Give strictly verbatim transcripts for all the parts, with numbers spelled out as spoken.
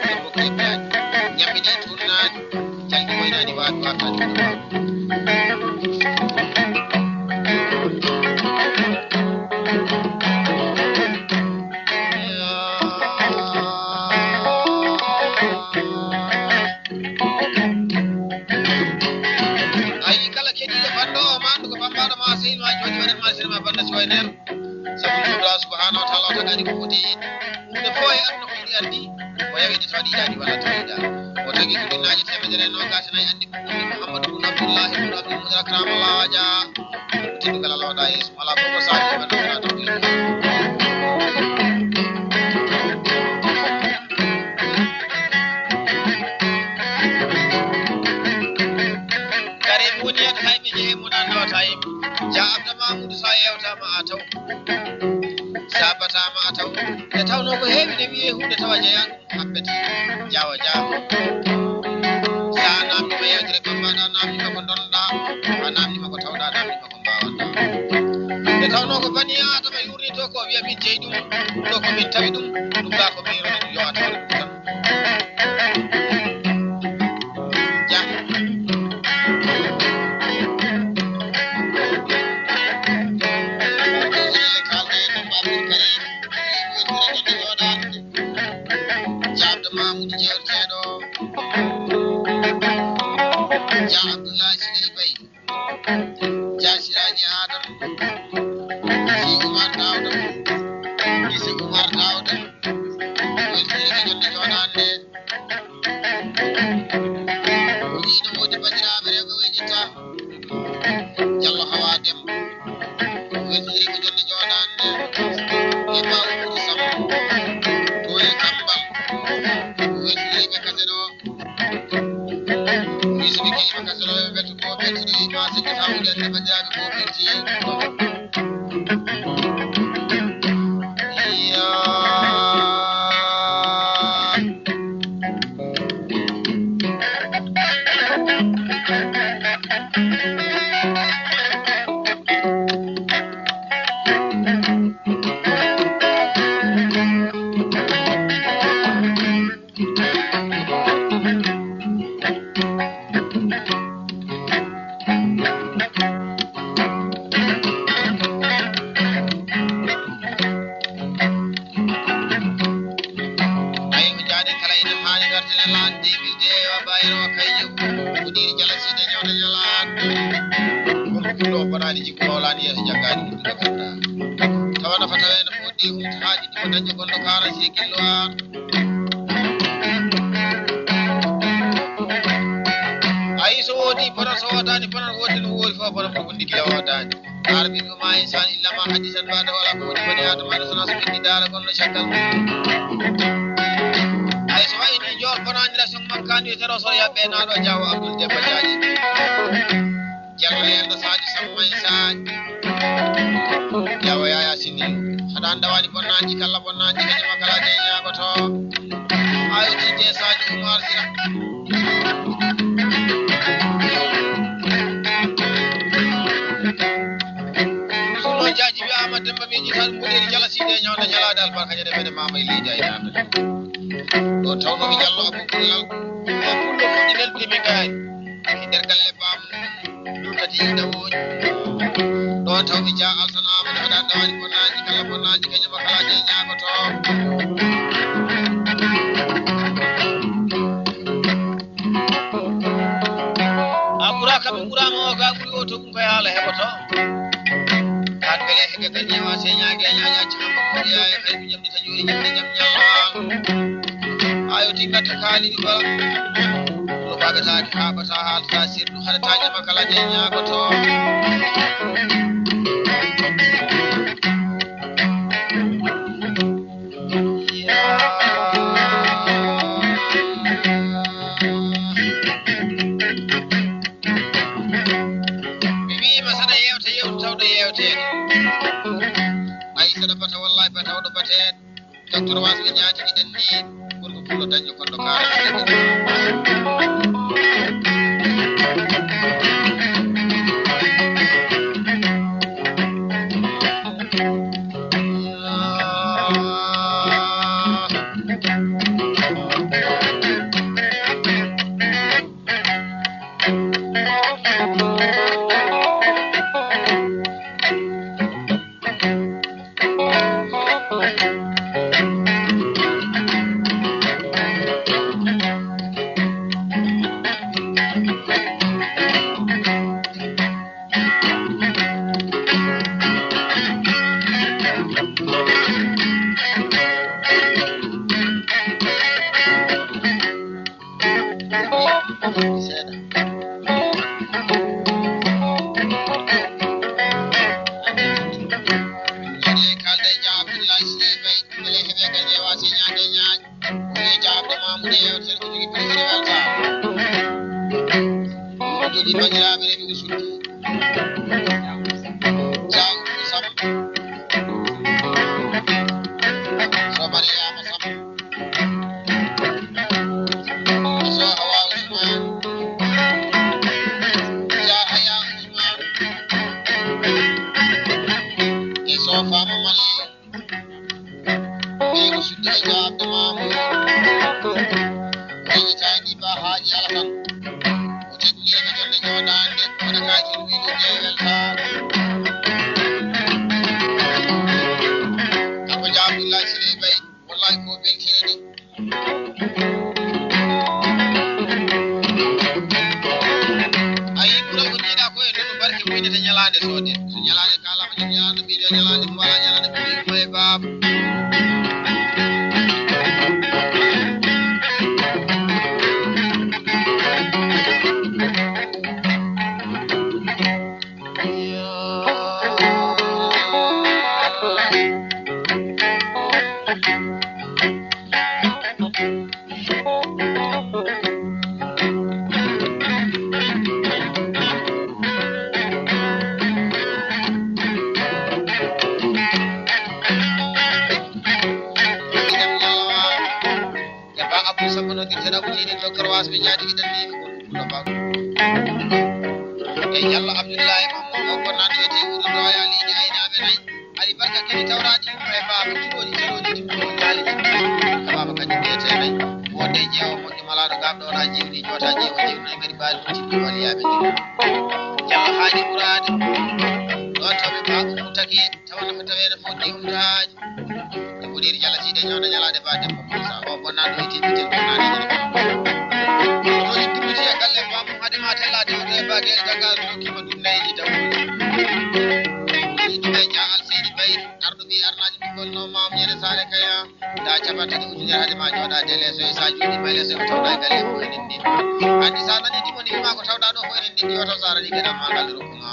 Debbo ko yeɓɓaani, ñamminii tuunnaani, calɗi moynaani, waawi waakaade. Ayi, kala keɗiiɗo banndo o, maandu ko bammbaaɗo ma, sehil ma, jooɗi waɗan ma sene ma, bannda si wayi nder. Sabu ɗum Allah subhanahu wa ta'ala o tagaani ko foti. Huunde fof e aduna ko yiɗi anndi, o yawi nde tawa ɗi yiɗaani walla tawa yiɗaa. O tagi ko ujunnaaje teemedere e noogaas e nayi anndi ko ɗum Muhammadu bun Abdullahi bun Abdul Muttalib karamallahu waja. Teddugal Allah waɗa yeeso, alaa fof ko saaki e ɓandu wona taw ɗum. Kare woni heen hay ɓe jehe mona nawata yimɓe. Ja Abda Mamoudou sa yewtama a taw. Sa batama a taw. Nde tawno ko heewi nde wiye huunde tawa jeya ɗum haɓɓete. Jawa jawa. Sa namdima yewtere bambaɗa, namdima ko donɗa, a namdima ko tawɗa, namdima ko mbawanɗa. Nde tawno ko bani Adama yurni to ko wiya min jeyi ɗum, to ko min tawi ɗum, ɗum ga ko min roni ɗum yo a taw ɗum tan. Ja. Jaabde Mamoudou jeewteɗo. Ja Abdoulaye Sidiri Bay. Ja Siraji Adam. Si Oumar Daouda. Isi Oumar Daouda. Weltini ko jonde jooɗaande. O wiino woodi banndiraaɓe rewɓe wejita. Jallo Hawa Demba. Weltini ko jonde jooɗaande. E Bawo Boury Samb. To e Kambal. Weltini ɓe kase ɗo. Wisi ɓe keewi ɓe kase ɗo ɓe ɓettu ko ɓe tiri ma sikki tawde ɓe banndiraaɓe ko ɓe tiri. Ayi, ko jaaɗe kala ina haani gartene lan début de wa bayro wa kay yau. Ko diri jala sida nyawda jalan. Ko ko do banani jikko lani ya jagani ko do kata. Tawana fata wena ko di ko haji di ko danjo ko do kara si kilwa. Ayi, so woodi bono, so woodaani bono, woodi no woodi fof bono, ko wondi gila woodaani. Arabi ko ma insan illa ma hadisan ba'da wala ko woodi bani Adama, so na so ɓe daara gonno caggal. Ayi, so wayi ni joor bonaani la son man kan yo tero so yabbe na do jawo Abdul Jabbar Jaaji. Jallo yelɗo Sadio Samma e Sadio. Yawa Yaya Sinni. Haɗa annda waɗi bonnaaji kala bonnaaji kadi ma kala de ñaagoto. Ayo tije Sadio Umar Sira. Suno jaaji wi Amadou Demba miji tan mbuɗeri jala siɗe ñawda jalaade albarka jade mene mama e leydi ay nata. Ɗo tawno mi jallo Abou Kullal. Ko kullo fuɗɗi neldude min gaari. E nder galle bam. Ɗum kadi ina woodi. Ɗo tawmi ja altanaama no waɗa dawani bonnaaji kala bonnaaji kañum kala je ñaagoto. A ɓura kam ɓurama o ga ɓuri o to ɗum koye haala heɓoto. Kan bele heɓe ka ñewa se ñaage ñaña ci kam ko ya e kay ñamdi ta juri ñamdi ñam ñama. Ayo ti gatta kali di ba. Lo baga ta di ha ba ta hal ta sir. Hara taƴe makala je ñaagoto. Mi wiima saɗa yewta yewta tawɗo yewteede. Ayi saɗa bata wallahi ba tawɗo bateede. Docteur Wasɓe ñaatigi ɗen ni, ɓurgo pullo dañƴo konɗo kaara. Ñaaƴ, o wiyi jaabde Mamoudou e yewtere ko jogii prix ene welta. O jogii banndiraaɓe rewi ko suddi. Jaaw Sam. So Mariama Sam. So Hawa Ousmane. Yahaya Ousmane. E so Fama Mali. Ɓe ko suddi e jaabde maamu. Ɓe witaani ba haaji ala tan. O teddini ɓe jonde jooɗaande, wona kaaki o wiyi ko ƴeewel taa. Kanko Jaabdullahi Sirey Bay, wallahi ko beltiiɗi. A yii ɓura o jiiɗa ko e nunu barke muynete ñalaande soode. So ñalaande kaalama ɗum ñalaande mbiɗo ñalaande mo wala ñalaande ko ɗum e baaba. E ba Abou Samba no dirten Abou Jeyni to Karwas ɓe jaatigi dan ni ko ɗum ɗo ba. E Yallo Abdullahi Mamman o ko nan e te wuro do ya li ni ay na be nay. Ali barka kini tawraji ko e ba ko tudo di tiro di tudo di ali. Ka ba ka ni te te nay. Wonde jeewo moƴƴo malaaɗo gaaɓɗo wona jewni joota jeewo jewna e kadi baali ko tibbi wali yaaɓe ni. Yallo haaji ɓuraade. Ɗon tawi ba ko taki tawana ko taweede fof di umtaaji. Te ko ɗiɗi jala siide ñawna ñalaade ba debbo Moussa o bonnaaɗo e tiɓɓitel bonnaaɗe jala. Ɗo ittumi ci e galle ba mum hade ma tella de o de ba gel gaga so kima ɗum nayi di taw. Ittumi ja al seydi bay arɗo bi arnaaji ɓikkol no maam ñene saare kaya. Da capanɗe tati ujunere hade ma jooɗaade e leeso e sa juuɗi ma e leeso e tawɗa e galle ko enen ni. Anndi sa nani dimo ni ma ko tawɗa ɗo ko enen ni yo taw sa rani geɗal ma ngal rokku ma.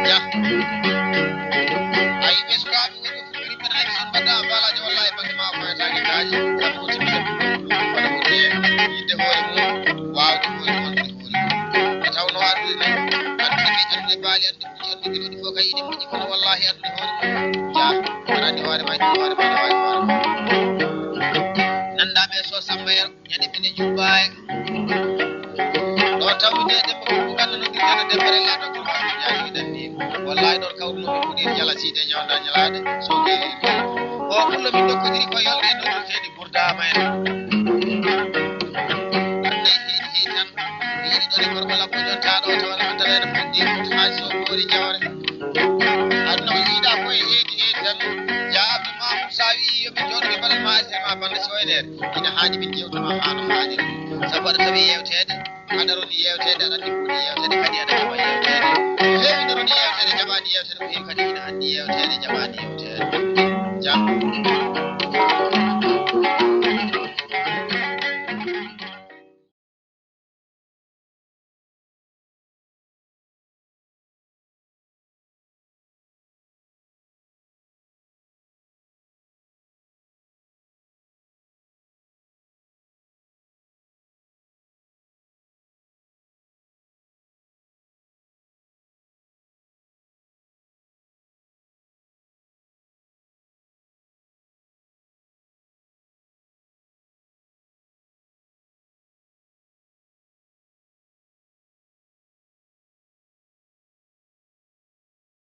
Ja. Ayi ɓe sukaaɓe wonɓe fulɓe rimɓe nayi son mbaɗa balaji wallahi bangge ma ko e taage kaaji. Kam ko timmi. Wala ko de yidde hoore mum. Waawde hoore mum. E tawno addude nayi. Addude ke addude baali addude. Ceerno Giɗo ɗi fof kay iɗi moƴƴi kono wallahi addude hoore mum. Jaa, arani hoore ma, hoore ma, hoore ma. Nanda ɓe so Samba Yero, ñande ɓe ne jubba e. Ɗo tawmi de debbo ko ganda no gidana debbo rela to ko ko jaji dan ni. Wallahi ɗon kawruno mi ko dir jala side ñawda ñalaade so geri. O kullo mi dokkodiri ko yolde no tedi. Ɓurdaama en. Ɗum ɗay hiɗi hiɗi tan. Mi yiɗi ɗone gorko labbo jontaa ɗo tawa no taweede fodde haa so ɓoori jawre. Aduna ko yiɗa ko e heedi heedi tan. Jaa Abdou Mamoud sa wi'i yo min jooɗo ɓe mbaɗan ma asir ma bande soyneede. Ina haani min jewtama haa no haani. Sabu aɗa tawi yewteede. Aɗa roni yewteede, aɗa anndi ko woni yewteede, kadi aɗa jaɓa yewteede. Ko heewi no roni yewteede, jaɓaani yewteede, ko heewi kadi ina anndi yewteede, jaɓaani yewteede. Jam.